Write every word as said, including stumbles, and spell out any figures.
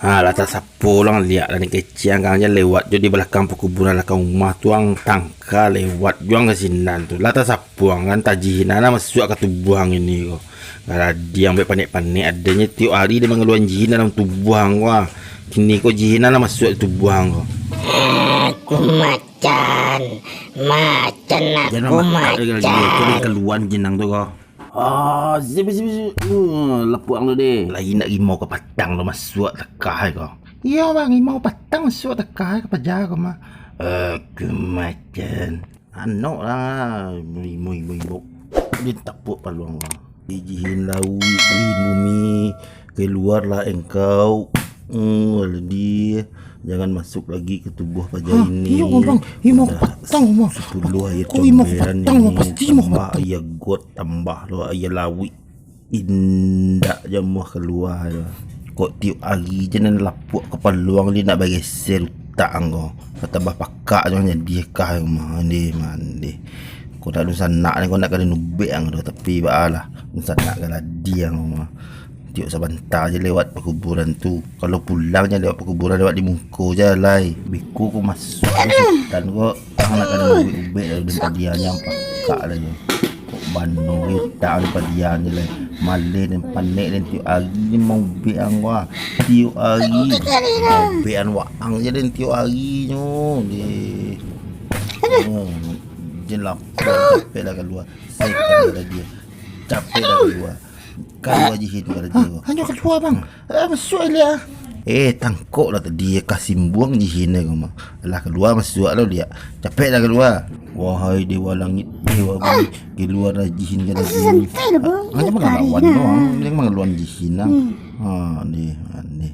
Ah, lah tasapo urang liak lah ni kecek ang, kan jan lewat jo di balakang pakuburan balakang rumah tu, ang tangka lewat jo ang ka sinan tu. Lah tasapo ang kan, tajihinan lah masuak ka tubuah ang ini ko. Gadang baik panek-panek, adonyo tiok ari dek mangaluan jihin dalam tubuah ang ko ah. Kini ko jihinan lah masuak di tubuah ang ko. Aku macan, macan aku macan. Jan makan lagi, lagi. Kau dah kaluan jin ang tu ko. Ah, sip, sip, sip. Uh, lapuak ang tu deh. Lai nak rimau kapatang tu masuak takah ko. Iyo bang, rimau patang masuak takah ka paja ko mah. Aku macan. Anok lah, rimau, rimau, rimau. Dia tapuak paluang bang. Di jihin lauik, jihin bumi, keluarlah engkau. Hmm, jadi jangan masuk lagi ke tubuh paja ini. Iyo bang, rimau kapatang mah. Sepuluh aia comberan ini, tambah aia got, tambah lo aia lauik. Indak jamuah kalua tu. Kok tiok ari je nan lapuak ka paluang, dia nak bageser utak ang ko. Batambah pakak jo jadi kah mah, mande, mande. Kok nak dunsanak ni, kok nak ka den ubek ang tu, tapi baalah, dunsanak ka ladi ang mah. Tiok sabanta je lewat pakuburan tu. Kalau pulang jan lewat pakuburan, lewat di muko je lai. Beko ko masuak jo setan ko. Ang nak ka den ubek-ubek lalu den padian, jan pakak lai. Kok bano utak den padian je lai. Maleh den, panek den, tiok ari ni maubek ang ko ah. Tiok ari. Maubek ang waang je den tiok ari nyo. Deh. Oh, jan lapar, capek lah kalua. Sai ka lagi. Capek lah kalua. Kalua jihin karajo ko. Hanyo kalua bang. Eh, masuak liak. Eh, tangkok lah tadi, ka simbuang jihin ko mah. Alah, kalua masuak lah liak. Capek lah kalua. Wahai dewa langit, dewa bumi, kalua lah jihin karajo. Santai lah, Bang. Hanyo mangalawan doang, jan mangaluan jihin ang. Ha, ni, ha, ni.